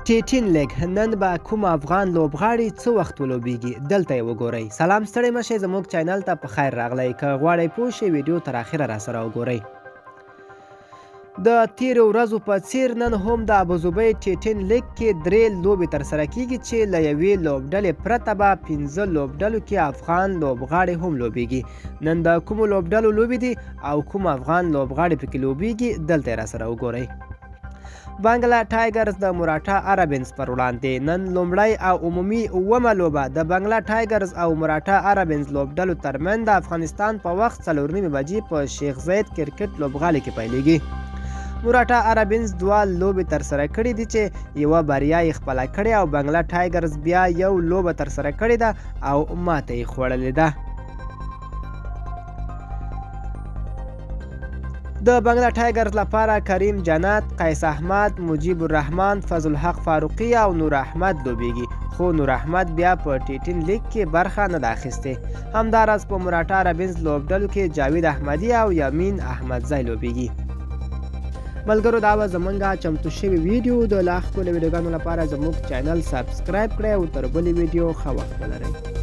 ټي ټین لیګ نن به کوم افغان لوبغاړي څه وخت ولوبیږي، دلته یې وګورئ. سلام، ستړی مه شئ، زموږ چینل ته په خیر راغلی. که غواړئ پوه شئ، ویډیو تر اخره راسره وګورئ. د تیرو ورځو په څیر نن هم د ابوظبۍ ټي ټین لیګ کې درې لوبې ترسره کیږي چې له یوې لوبډلې پرته به 5 لوبډلو کې افغان لوبغاړي هم لوبیږي. نن د کومو لوبډلو لوبې دي او کوم افغان لوبغاړي پکې لوبیږي، دلته یې راسره وګورئ. بنګله ټایګرز د مراټا عربینز پر وړاندې نن لومړی او عمومي اوومه لوبه د بنګله ټایګرز او مراټا عربینز لوبډلو ترمنځ د افغانستان په وخت 4:30 بجې په شیخ زید کرکټ لوبغالي کې پیلیږي. مراټا عربینز دوه لوبې ترسره کړې دي چې یوه بریا یې خپله کړې او بنګله ټایګرز بیا یو لوبه ترسره کړې ده او ماته یې خوړلې ده. د بنګله ټایګرز لپاره کریم جنت، قیس احمد، مجیب الرحمن، فضل الحق فاروقي او نور احمد لوبیږي، خو نور احمد بیا په ټي ټین لیګ کې برخه نه ده اخیستې. همداراز په مراټا عربینز لوبډلو کې جاوید احمدي او یمین احمدزی لوبیږي. ملګرو، دا وه زمونږ چمتو شوې ویډیو. د لا ښکلو ویډیوګانو لپاره زموږ چینل سبسکرایب کړئ او تر بلې ویډیو ښه وخت ولرئ.